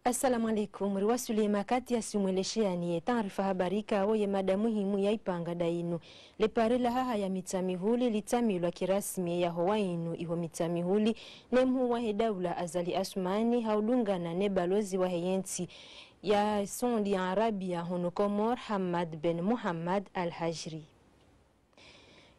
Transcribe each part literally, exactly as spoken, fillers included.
Assalamu alaikum. Riwaswili ye makati ya simwelesheani ye taarifa habari ikao ye mada muhimu ya ipanga nda inu. Le pare la Hahaya Mitsamihuli litsamilwa kirasmi ye yahowa inu iho Mitsamihuli ne mhuu wahe daula Azali Assoumani ha udungana ne balozi wahe yentsi ya Saudi Arabia hunu Komori, Hamad ben Muhammad Al Hajri.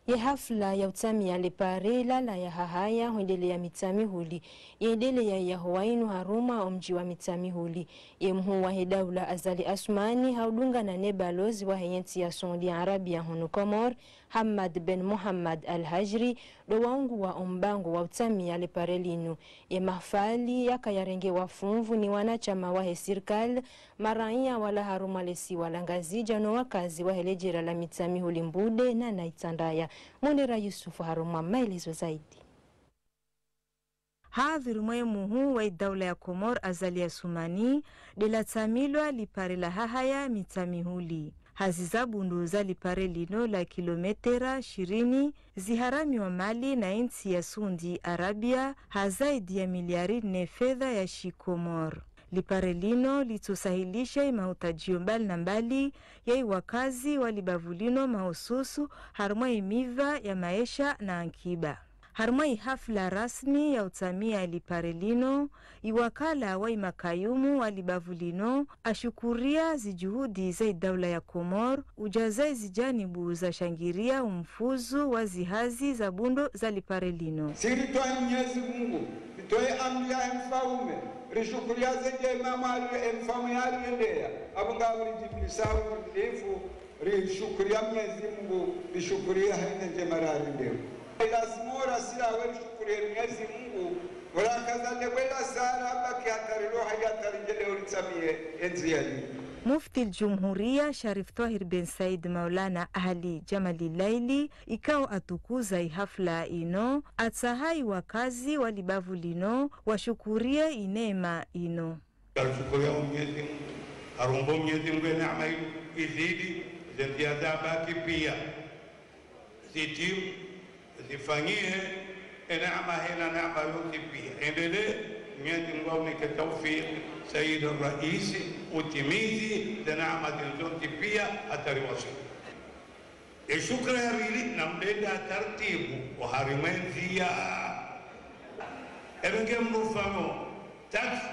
Ye hafla ya utsamia le pare lala ya Hahaya hwendelea Mitsamihuli, yendelea ye yahowa inu harumwa omdji wa Mitsamihuli. Ye mhuu wahe daula Azali Assoumani ha udungana ne balozi wahe yentsi ya Saudi Arabia hunu Komori, Hamad ben Muhammad Al Hajri, ndo waunguwa ombango wa utsamia le pare linu. Ye mahafali yakaya yarengewa funvu ni wanashama wahe sirikali, maraiya wala harumwa le siwa la Ngazidja no wakazi wahe le jera la Mitsamihuli Mbude na Naitsandaya. Munira Yusuf harumwa maelezo zaidi. Hadhwiri mwa ye mhuu wa idaula ya Komori Azali Assoumani, nde latsamilwa li pare la Hahaya Mitsamihuli. Hazi za bundo za li pare lino la kilometera shirini ziharamiwa mali na intsi ya Saudi Arabia ha zaidi ya miliari nne fedha ya shikomori. Li pare lino litsosahilisha imahutadjio mbali na mbali ya iwakazi wa libavu lino mahususu harumwa imiva ya maesha na ankiba. Harumwa ihafla rasmi ya utsamia li pare lino, iwakala wa imakayumu wa libavu lino ashukuria zijuhudi za idaula ya Komori, ujaza izijanibu zashangiria umfuzu wa zihazi za bundo za li pare lino. Siritoa Mnyezi Mungu, ritoe amri ya mfaume, rishukuria ze ndjema mwari e mfaume yarirendeya, apvo ngapvo ridjimlisao ujimlifu, rishukuria Mnyezi Mungu, rishukuria hene ndjema rarindeo. Lazima orasi rawe rishukurie Mnyezi Mungu, orakaza lebwe la sara baki hata rilo hayi hata ridjeleo ritsamie endziani. Mufti al-Jumhuriya Sharif Twahir ben Said Maulana Ali Djamali Laili, ikao atukuza ihafla ino, atsaha iwakazi wa libavu lino washukurie ineema ino. Ngarishukuriao Mnyezi Mungu, harumbo Mnyezi Mungu eneema inu izidi, zendziya zabaki pia zitimu, zifanyihe, eneema hena neema yontsi pia endelee. Mnyezi Mungu aunike taufiki, Sayyid Raisi, utimizi zeneema zinu zontsi pia hata riwaswili. Eshukra ya pvili, namlenda tartibu oharimwa endziya. Ebe nge mndru ufanyao taxi,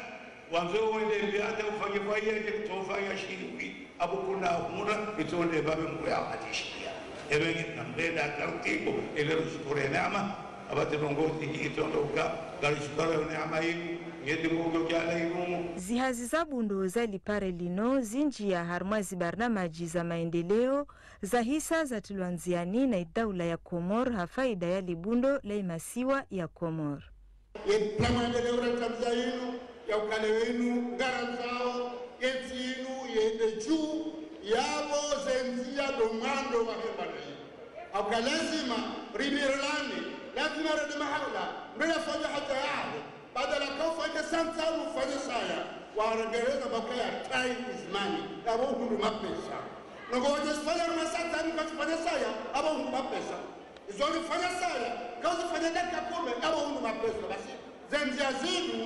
wandzo wende mbi hata ufanye faya, nge kutsofanya shingwi, apvo kuna huna, itsonde pvapve mndru ya hatishia. Ebe nge namlenda tartibu, ele rishukuru neema, apvatsi ndrongoo zinji itsonde uka, ngarishukuru neema inu, Mnyezi Mungu djala irumu. Zihazi za bundo za li pare lino zinjiya harumwa zibarnamaji za maendeleo, zahisa zatrilwa ndziani na idaula ya Komori ha faida ya libundo la imasiwa ya Komori. Ye plan maendeleo ratsamia inu, ya ukalewe inu, ngarandzao, yentsi inu, yende juu, yapvo zendziya ndo mwando wa hemba na inu. Hauka lazima, ribirlani, lazima rende mahala, mndru yafanye haja yahe, badala ka ufanye sansa, ufanye saya, warengereza baka ya time is money, yapvo uhundru mapesa. Nongo wadje sifanya ruma sansa, nuka sifanya saya, apvo uhundru mapesa. Izo rifanya saya, ka uzifanya dakika kume, apvo uhundru mapesa. Basi, zendziya zinu,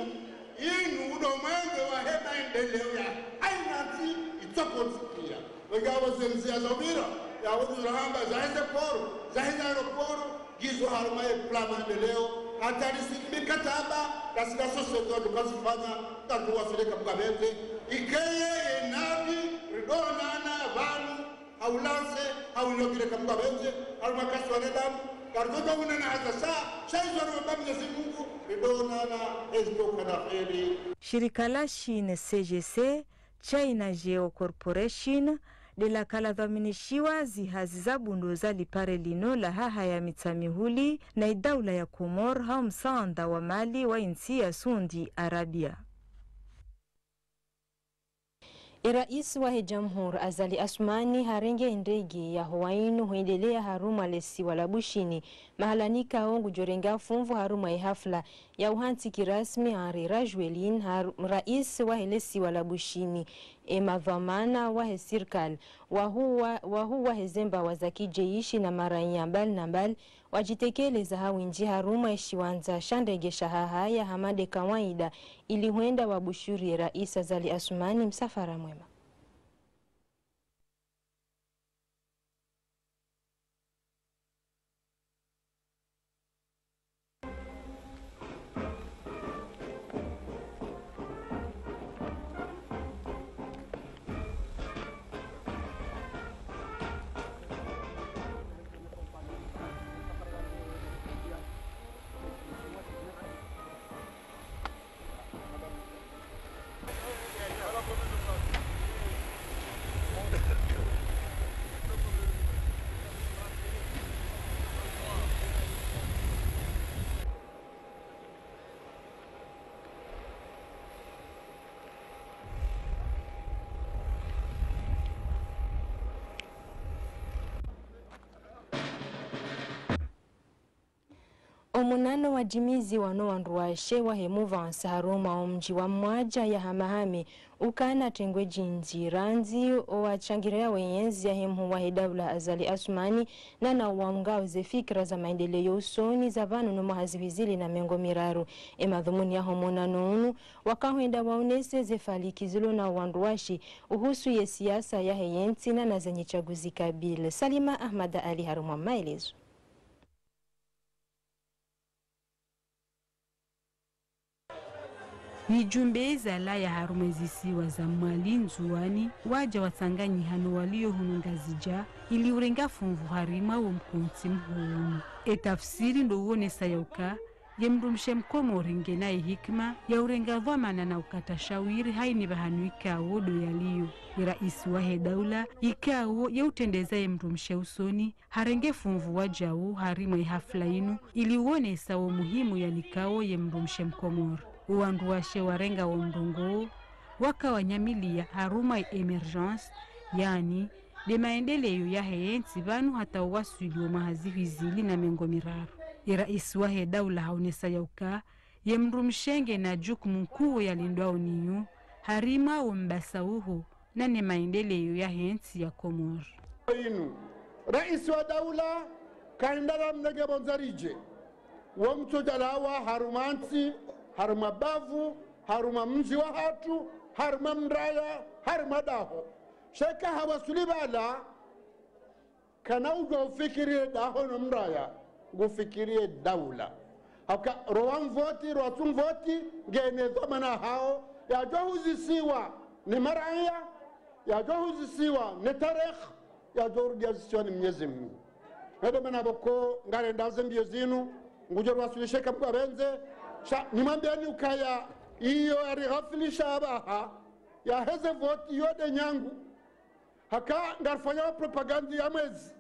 inu ndo mwendo wahe maendeleo ya haina ntsi itsoko ntsi pia. Wengapvo zendziya za upvira, ya udu rahamba, zaheze poro, zaheze aeroporo, ngizo harumwa ye plan maendeleo, hata risini mikataba, nasi na société wandru kazifanya, tangu wafirika mkabeze, ikeye ye nadi, ridonana, pvanu, haulanse, haunyogire ka Mungu apvendze, harumwa kasi wanadamu, karidjo unena haza sa, sha izo riomba Mwenyezi Mungu, ridonana, ezitoka na kheri. Shirika la Chine C G C, China Geo Corporation, ndilakala dhwaminishiwa zihazi za bundo za lipare linu la Hahaya Mitsamihuli na idaula ya Komori ha omsaanda wa mali wa intsi ya Saudi Arabia. Erais wahe jamhuri Azali Assoumani harenge ndege yaho wainu hwendelea harumwa lesiwa la Bushini, mahala nikao ngudjorenga funvu harumwa ihafla ya uhantsi kirasmi Henri Rajoelina, ha-, rais wahe lesiwa la Bushini, e madhwamana wahe sirikali, wahuu wa-, wahuu wahe zembawa za kijeishi na maraiya mbali na mbali, wajitekeleza ha windji harumwa eshiwandza sha ndege sha Hahaya hama de kawaida, ili hwenda wabushuriye rais Azali Assoumani msafara mwema. Omunano wadjimiziwa no wandruwashe wahe Mouvance harumwa omdji wa Mwadja ya Hamahame, ukana tengwe djindji randzi owashangiriya wenyezi yahe mhuu wahe daula Azali Assoumani, nana owamngao ze fikira za maendeleo usoni za pvanu no mwaha zihwi zili na mengo miraru. Emadhumuni yaho munano unu, wakahwenda waonese ze faliki zilo na owandruwashe uhusu ye siasa yahe yentsi nana zenyi tsaguzi kabili. Salima Ahmada Ali harumwa maelezo. Mijumbe zalawa harumwa ezisiwa za Mwali, Ndzuwani, wadja watsanganyiha no waliyo hunu Ngazidja, ili urenga funvu harumwa wo mkontsi mhuu unu. Etafsiri ndo uonesa yauka, ye mdrumshe mkomori ngena ye hikima ya urenga dhwamana na ukata shawiri hayina pvahanu ikao ndo yaliyo. Ye rais wahe daula, ikao ye utrendeza ye mdrumshe usoni, harenge funvu wadjau harumwa ye hafla inu, ili uonesa wo muhimu yanikao ye mdrumshe mkomori. Owandruwashe warenga wo mrongoo, waka wanyamiliya harumwa ye émergence, yaani, nde maendeleo yahe yentsi pvanu hata owaswili wo mwaha zihwi zili na mengo miraru. Ye rais wahe daula haonesa yauka, ye mdrumshe ngena jukumu nkuu yalindwao niyo, harumwa wo mbasauho, nane maendeleo yahe ntsi ya Komori. Inu, rais wa daula, kahenda la mnege pvondze ridje. Wo mtsudjalawa harumwa ntsi, harumwa bavu, harumwa mdji wahatru, harumwa mraya, harumwa daho. Sheka hawaswili pvala, kana udjo ufikiriye daho no mraya, ngufikiriye daula. Hauka rowa mvoti, rowa tsu mvoti, ngena dhwamana hawo, yadjo huzisiwa ne maraya, yadjo huzisiwa ne tarehi, yadjo rudiya zisiwa ne Mnyezi Mngu. Ndo mana pvoko ngarendao ze mbiyo zinu, ngudjo ruwaswilishe eka Mngu apvendze, sha nimwambiyeni ukaya, iyo yarighafilisha apvaha, yaheze voti, iyo nde nyangu. Haka ngarifanyao propagande ya mwezi.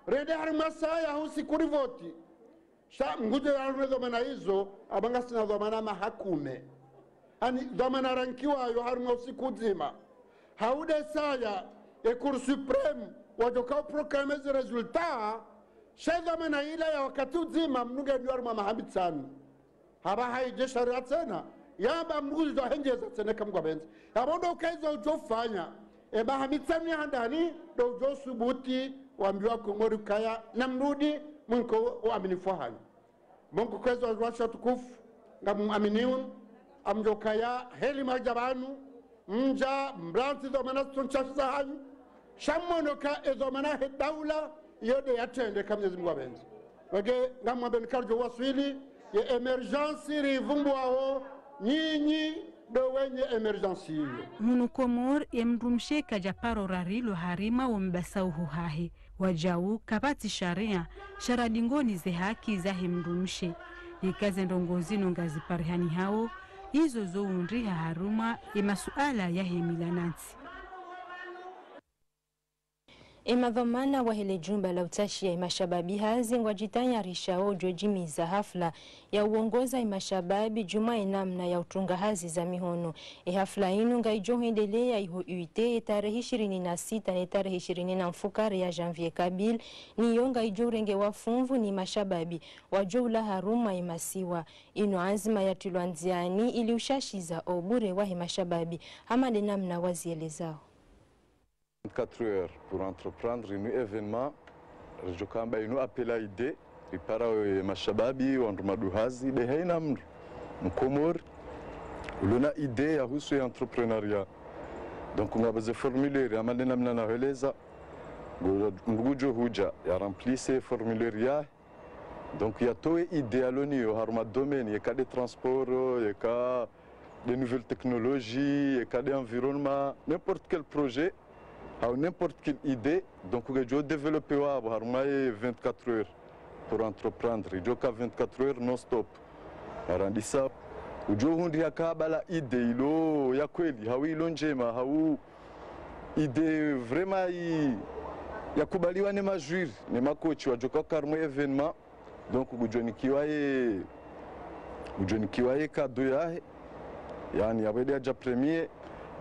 Rende harumwa saya usiku rivoti. Sha ngudjo ya harumwa dhwamana izo, amba ngasina dhwamana mahakume. Ani dhwamana rankiwayo harumwa usiku mdzima. Hau nde saya, e Cour suprême, wadjoka uproclamer ze résultats, sha dhwamana ila ya wakati mdzima, mnunge nyo harumwa maha mitsanu. Hapvaha idje sharia tsena, yamba mdru ngudjo hendjeza tsena eka Mngu apvendze. Yapvo ndo uka izo udjo fanya, e maha mitsanu ya handani, ndo udjo subuti, wambiwa Komori ukaya, namrudi, mwinke uaminifu wahanyu. Mngu kwezi wandruwashe watukufu, ngamuaminio, amdjo kaya, heli mwadja pvanu, mdja, mrantsi dhwamana zitso ntsashi zahanyu, sha mwono ka e dhwamana he daula, iyo nde yatrende eka Mnyezi Mngu apvendze. Wage ngamwambeni karidjo waswili, ye émergence rivumbuwao, nyinyi ndo wenye émergence iyo. Hunu Komori, ye mdrumshe kadja paro rarilwa harumwa wo mbasauho hahe. Wadjau kapvatsi sharia, sha radingoni ze haki zahe mdrumshe. Yeka ze ndrongoo zinu ngaziparihaniwao, izo zo undriha harumwa ye masuala yahe mila na ntsi. Emadhwamana wahe le jumba la utashiya emashababi hazi ngwadjitayarishao udjo djimiza hafla ya uongoza emashababi djuu mwa enamna ya utunga hazi za mihono. Ehafla inu ngaidjo hwendeleya iho U I T etarehi ishirini na sita ne tarehi ishirini na mfukare ya janvier kabili, nayo ngaidjo urengewa funvu ni mashababi wadjo ulawa harumwa emasiwa. Inu anzima yatrilwa ndziani ili ushashiza obure wahe mashababi, hama nde namna wazielezao. Vingt-quatre heures pour entreprendre inu événement, ridjo kamba inu appel à idée, ripara we mashababi, wandru maduhazi, be haina mndru Mkomori ulona idée ya husu ya entrepreneuriat. Donc ngapvo ze formulaire, hama nde namna nahweleza, ngo-, mndru ngudjo hudja ya remplisse formulaire ya, donc yatowe idée yalo nayo harumwa domaine, yeka nde transport, yeka nde nouvelle technologie, yeka nde environnement, n'importe quel projet, hau n'importe quelle idée, donc ngedjo développewa apvo harumwa ye vingt-quatre heures pour entreprendre, idjo ka vingt-quatre heures non-stop. Arandisa, udjo hundri yakabala idée ilo ya kweli, hau ilo ndjema, hau idée vraiment i-, yakubaliwa ne majoueurs, ne makochi, wadjo ka harumwa événement, donc ngudjo nikiwa ye, ngudjo nikiwa ye cadeau yahe, yaani yapvo nde yadja premier,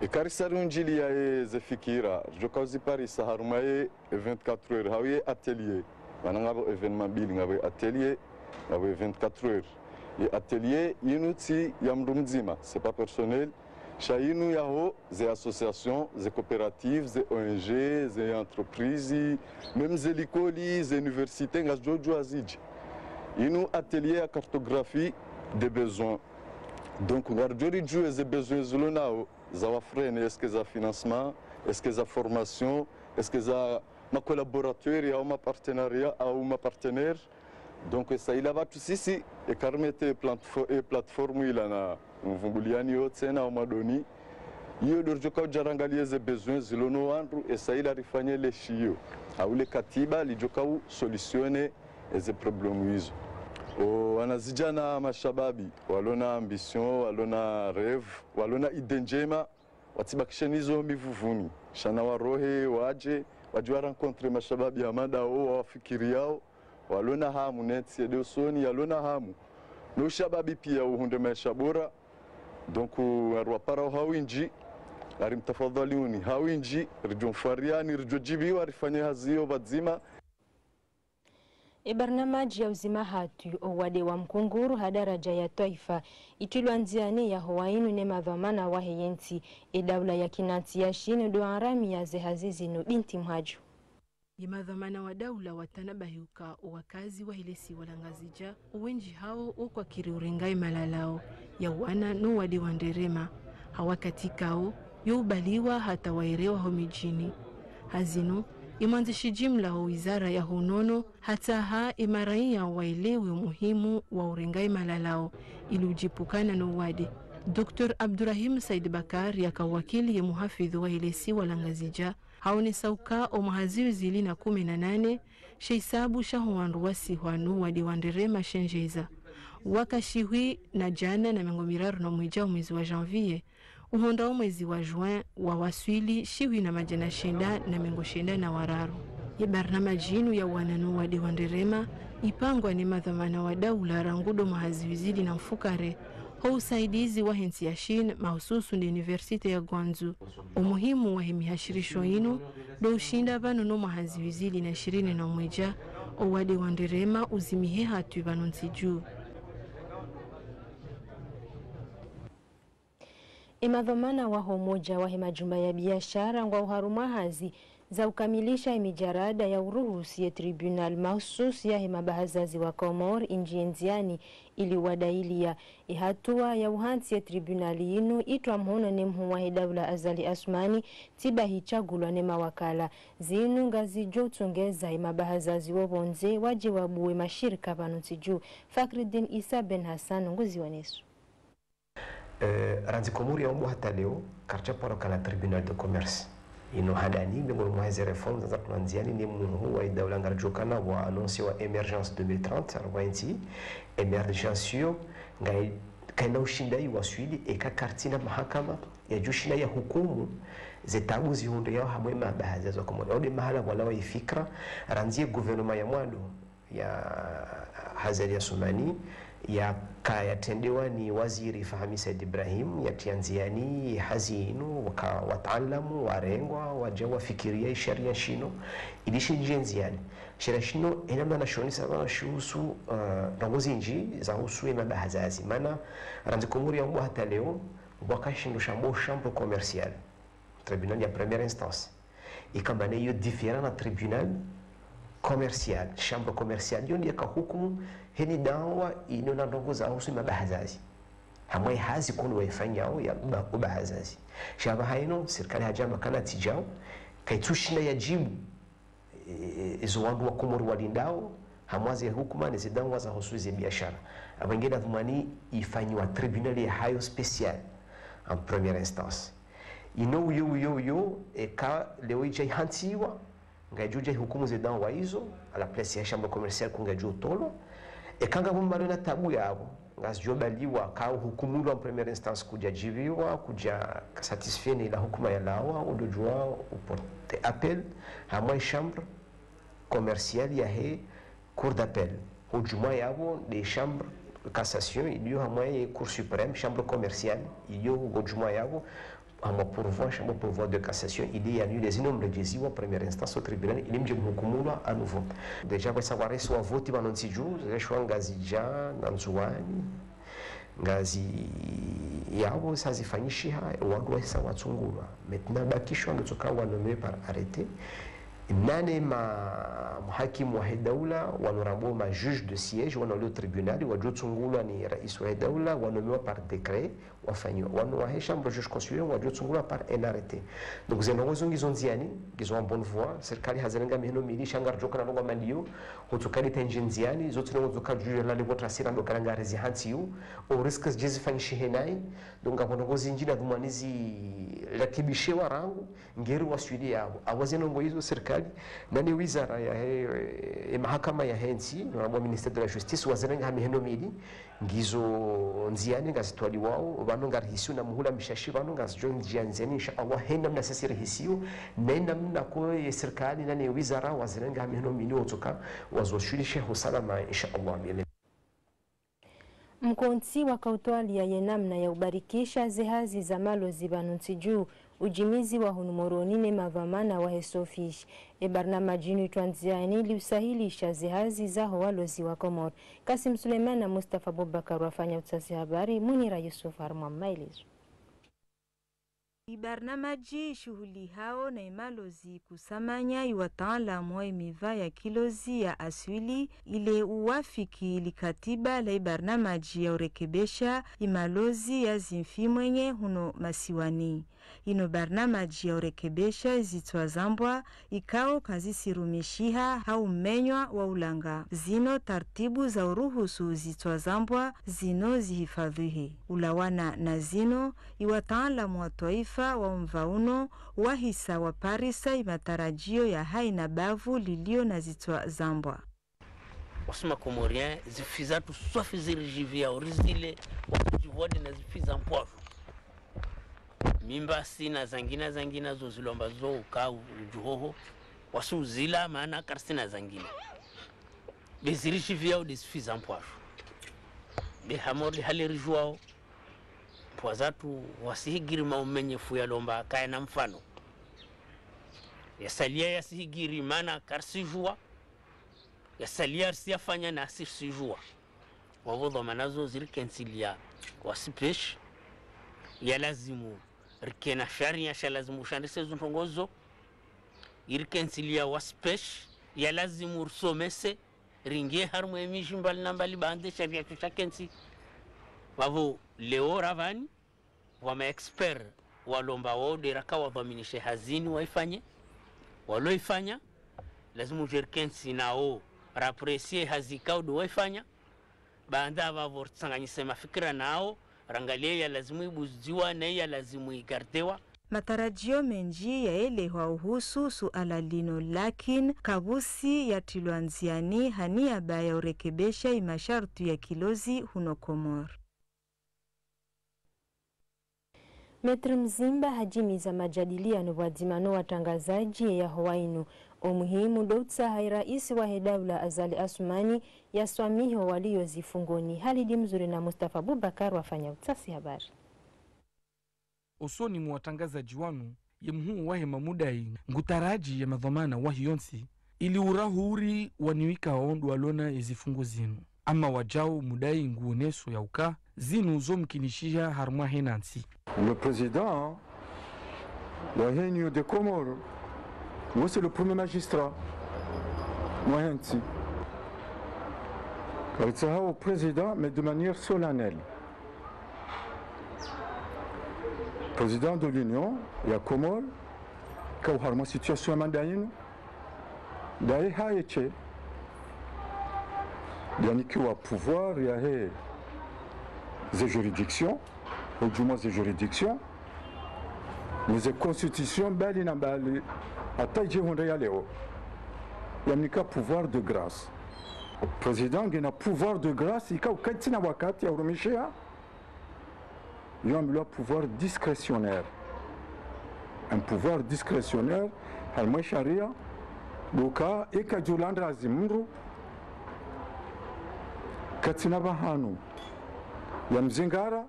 eka risa riundjiliya ye ze fikira, ridjo ka uziparisa harumwa ye, e vingt-quatre heures, hau ye atelier. Mana ngapvo événement mbili, ngapvo ye atelier, ngapvo ye vingt-quatre heures. Ye atelier, inu tsi ya mndru mdzima, c'est pas personnel. Sha inu yaho, ze associations, ze coopératives, ze O N G, ze entreprises, même ze likoli, ze universités, ngazidjo djuwa zidje. Inu atelier ya cartographie des besoins. Donc, ngaridjo ridjuwe ze besoins zilo nawo, za wafrene, est-ce que za financement, est-ce que za formation, est-ce que za ma collaborateurs, hau ma partenariats, hau ma partenaires. Donc, esa ila pvatsu sisi, eka rimete platfo-, e plateforme ila na mvumbuliani yotsena omwadoni. Iyo ndo ridjo ka udja rangaliye ze besoins zilo no wandru, esa ila rifanye le shiyo. Hau le katiba lidjo ka u solutionner eze problèmes izo. O wanazidjana mashababi, walona ambition, walona rêve, walona idée ndjema, watsibakishe nizo mivuvuni. Sha nawarohe, wadje, wadje wa rencontre mashababi hama ndawo, wawafikiriyao, walona hamu, ne ntsi yende usoni, yalona hamu. No ushababi pia uhundre maesha bora. Donc, ngariwaparao ha windji, ngari mtafadhaliuni ha windji, ridjo mfariani, ridjo djibiwa, rifanye hazi iyo pvadzima. E barnamaji ya uzima hatwi owade wa mkunguru ha daraja ya twaifa, itrilwa ndziani yaho wainu ne madhwamana wahe yentsi. E daula ya kinantsi ya Chine ndo aramiya ze hazi zinu. Binti Mhadju. Ye madhwamana wa daula watanabahi uka owakazi wahe lesiwa la Ngazidja, owendji hawo wo kwakiri urenga e malalao ya uwana no wade wa nderema. Ha wakati kao, yo ubaliwa hata waerewa ho midjini. Ha zinu, ye mwandzishi jimla wa wizara ya ho unono hatsaha ye maraiya waelewe omuhimu wa urenga ye malalao ili udjipvukana no wade. Docteur Abdurahim Said Bakar yaka wakili ye muhafidhu wahe lesiwa la Ngazidja, haonesa uka omwaha zihwi zili na kume na nane, she hisabu shaho wandru wasihwa no wade wa nderema shendjeza. Waka shihwi na djana na mengo miraru na mwedja omwezi wa janvier, uhondra omwezi wa juin wawaswili shihwi na madjana shenda na mengo shenda na wararu. Ye barnamaji inu ya uwana no wade wa nderema ipangwa ne madhwamana wa daula rangu ndo mwaha zihwi zili na mfukare, ho usaidizi wahe ntsi ya Chine, mahususu nde université ya Guangzhou. Omuhimu wahe mihashirisho inu ndo ushinda pvanu no mwaha zihwi zili na ishirini na mwedja, owade wa nderema uzimihe hatwi pvanu ntsi dju. Ye madhwamana waho umoja wahe majumba ya biashara ngwao harumwa hazi za ukamilisha ye mijarada ya uruhusu ye tribunal mahususu yahe mabahazazi wa Komori indjiye ndziani ili uwadailiya. Ye hatuwa ya uhantsi ye tribunal yinu itrwa mhono ne mhuu wahe daula Azali Assoumani, tsi bahi itsagulwa ne mawakala. Zinu ngazidjo utsongeza ye mabahazazi wo pvondze wadje wabuwe mashirika pvanu ntsi dju. Fakridine Issa Ben Hassan nguzi waneso. Eh, randzi Komori ya umbo hata leo, karitsa paro kana tribunal de commerce. Inu handani, miongoni mwa heze réformes zaza tulwa ndziani ne mhuu wa idaula ngaridjo kana wa annoncé wa émergence deux mille trente, harumwa entsi, émergence iyo, ngayi Kayina ushinda iwaswili, eka karitsina mahakama yadjoshinda yahukumu ze taabu zihundriyao hamwe mabahazazi wa Komori. Ode mahala pvwalawa ifikra, randzi ye gouvernement ya mwando ya Azali Assoumani, yaka yatrendewa ni waziri Fahmi Said Ibrahim, yatriya ndziani hazi inu, waka wataalamu, warengwa, wadja wafikiriya isharia shinu, ili shindjiye ndziani. Sharia shinu, ena mana shonesa pvanu shihusu, eh, ndrongoo zindji zahusu ye mabahazazi. Mana, randzi Komori yambwa hata leo, pvwaka shindru shambwao chambre commerciale, tribunal ya première instance. Ikamba ne iyo différent na tribunal commercial. Chambre commerciale, iyo ndiyo yaka hukumu, heni dawa inu na ndrongoo zahusu mabahazazi. Hamwe hazi kunu waifanyao ya uba-, ubahazazi. Sha pvahanu, sirikali hadjamba kana tsidjao, kayitsushinda yadjibu, e, e, izo wandru wa Komori walindao, hamwa ze hukuma ne ze dawa zahusu ze biashara. Apvo ngena dhumani ifanyiwa tribunal yahayo spécial en première instance. Inu iyo, iyo, iyo, eka leo idja ihantsiwa, ngayidjo dja ihukumu ze dawa izo, à la place ya chambre commerciale kungayidjo tolwa. Eka ngapvo mbalo na taabu yapvo, ngazidjo baliwa, ka uhukumulwa en première instance kudjadjibiwa, kudjaka satisfait ne ila hukuma yalawa, udo djuwa uporte appel, hamwa ye chambre commerciale yahe cour d'appel. Hudjumwa yapvo nde chambre cassation, iliyo hamwa ye cour suprême, chambre commerciale, iliyo hudjumwa yapvo, hamwa pourvoi, chambre pourvoi de cassation, ili yanule zinu mredjeziwa première instance au tribunal, ili mdje mhukumulwa à nouveau. Déjà, pvwesa waresi wa voti pvanu ntsi dju, zeshwa Ngazidja, na Ndzuwani, Ngazidja yapvo sa zifanyishiha, wandru wahisa watsungulwa. Maintenant bakishwa ndo tsoka wa nommé par arrêté. Nane ma, mahakimu wahe daula, wanu rambwao ma juge de siège, wanu walio tribunal, wadjo tsungulwa ni rais wahe daula, wa nommé par décret, wafanyiwa. Wanu wahe chambre juge consulaire, wadjo tsungulwa par un arrêté. Donc, ze ndrongoo zo ngizo ndziani, ngizo en bonne voie, sirikali hazirenga mihono mili, sha ngaridjo kana ndrongoo mandiyo, hutsoka litenji ndziani, zo tsi ndrongoo zoka dju la le vote rasira ndo kana ngarizihantsiyo, au risque zidje zifanyishihe nayi, donc ngapvo ndrongoo zindji na dhumani zirekebishiwa rangu, ngeri waswili yapvo. Apvo ze ndrongoo izo sirikali, nane wizara yahe, e mahakama yahe ntsi, na pvo ministère de la justice, wazirenga ha mihono mili, ngizo ndziani ngazitwaliwao, pvanu ngarihisiyo na muhula mishashi, pvanu ngazidjo ndjiya ndziani, insha Allah, he namna sisi rihisiyo, ne namna ko ye sirikali, nane wizara, wazirenga ha mihono mili, wotsoka, wazoshulishe ho salama, insha Allah, bi'idhni. Mkontsi waka utwaliya ye namna ya ubarikisha ze hazi za malozi pvanu ntsi dju, udjimiziwa hunu Moroni ne madhwamana wahe SWAFIGE. E barnamaji inu itrwa ndziani ili usahilisha ze hazi zaho walozi wa Komori. Kasim Suleiman na Mustafa Abubakar wafanya utafiti habari, Munira Yusuf harumwa maelezo. Ibarnamaji ishuhulihao na imalozi kusamanya iwataalamu wa imiva ya kilozi ya aswili ile uwafiki likatiba la ibarnamaji ya urekebesha imalozi ya zimfi mwenye huno masiwani. Ino barnamaji ya urekebesha izitswa zambwa ikao kazisirumishiha ha umenywa wa ulanga. Zino tartibu za uruhusu zitswa zambwa zino zihifadhwihe. Ulawana na zino, iwataalamu wa twaifa wa umva uno wahisa waparisa imatarajio ya haina bavu lilio na zitswa zambwa. Wasi ma Comoriens, zifi zatru swafi ziridjiviya urizile, wakati vwade na zifi za mpwapvu. Mimba sina zangina zangina zo zilomba zo uka udjuhoho, wasi uzila mana karisina zangina. Be ziridjiviya ude zifi za mpwapvu. Be hamori hale ridjuwao, mpwa zatru wasihigiri maumenyefu yalomba kayana mfano. Yasaliya yasihigiri mana karisidjuwa. Yasaliya risiyafanya na sirisidjuwa. Wapvo dhwamana zo zirikentsi liya wasi pêche, ya lazimu rikena sharia sha lazimu ushandise zo ndrongoo zo. Irikentsi liya wasi pêche, ya lazimu risomese, ringie harumwa emidji mbali na mbali baanda sharia sho shakentsi. Wapvo leo ravani, wa ma experts walomba wao de raka wadhwaminishe hazi ni waifanye, waloifanya, lazimu udje rikentsi nao, raprecie hazi ikao de waifanya, baanda apvapvo ritsanganyise mafikira nao, rangalie ya lazimu ibuziwa ne ya lazimu igardewa. Matarajio mendji yaelehwa uhusu suala lino, lakini kapvatsi yatrilwa ndziani ha niaba ya urekebesha imasharutwi ya kilozi huno Komori. Maître Mzimba hadjimiza majadiliano pvwadzima no watrangazadji ye yahowa inu. O muhimu ndo utsaha ye raisi wahe daula Azali Assoumani yaswamihi o waliyo zifungoni. Halidi Mzuri na Mustafa Bubakar wafanya utsasi habari. Osoni mwa watrangazadji wanu, ye mhuu wahe mamudayi ngutaradji ye madhwamana wahe yontsi, ili urahuri waniwika ondro walona ye zifungo zinu. Ama wadjau mudayi nguoneso ya uka zinu zo mkinishiha harumwa he ntsi. Le président wahe Union des Comores, wo c'est le premier magistrat wahe ntsi. Karitsaha o président, mais de manière solennelle. Président de l'Union ya Comores, ka uharumwa situation ya manda yinu, ndaye haye she, yanikiwa pouvoir yahe ze juridiction, hudjumwa ze juridiction, ne ze constitution mbali na mbali, hata idje hundra ya leo, yamnika pouvoir de grâce. Président ngena pouvoir de grâce, ika ukatsina wakati ya urumishiha, yo ambilwa pouvoir discrétionnaire. Un pouvoir discrétionnaire, harumwa ye sharia, ndo uka eka djula ndrazi mndru, katsina pvahanu ya mzingara,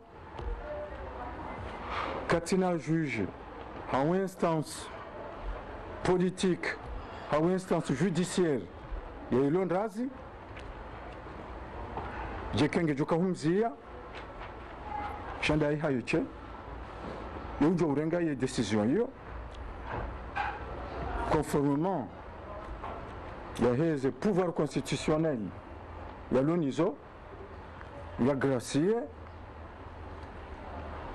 katsina juge, hau instance politique, hau instance judiciaire, ya ilo ndrazi, djeke ngedjo ka humziya, sha ndaye hayo she, yo udjo urenga ye décision iyo, conformément yahe ze pouvoir constitutionnel yalo nizo, ya gracier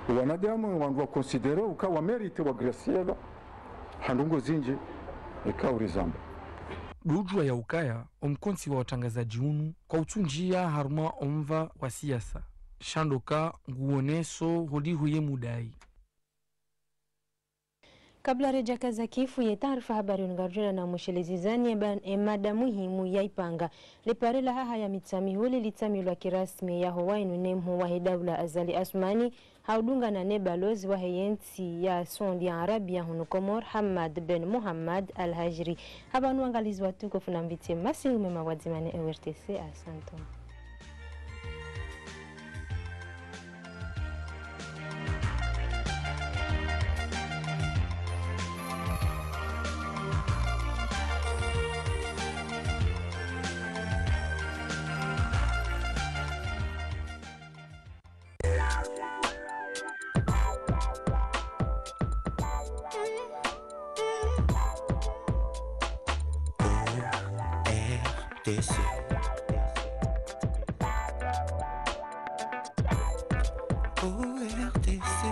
wanadamu wandru wa considérer uka wa mériter wa gracier lo, ha ndrongoo zindji, eka urizamba. Ndo udjuwa ya ukaya, o mkontsi wa watrangazadji unu, kautsundjia harumwa o mva wa siasa. Sha ndo uka nguoneso holiho ye mudayi. Kabla redjakaza kifu ye taarifa habari unu, ngarudjana na mweshelezi zani e ba-, e mada muhimu ya ipanga. Le pare la haha ya Mitsamihuli litsamilwa kirasmi ye yahowa inu ne mhuu wahe daula Azali Assoumani, ha udungana ne balozi wahe yentsi ya Saudi Arabia hunu Comores, Hamad ben Mohamed Al Hajri. Hapvanu wangalizi watukufu, namvitse masihu mema pvwadzima ne O R T C, asante. O R T C. O R T C.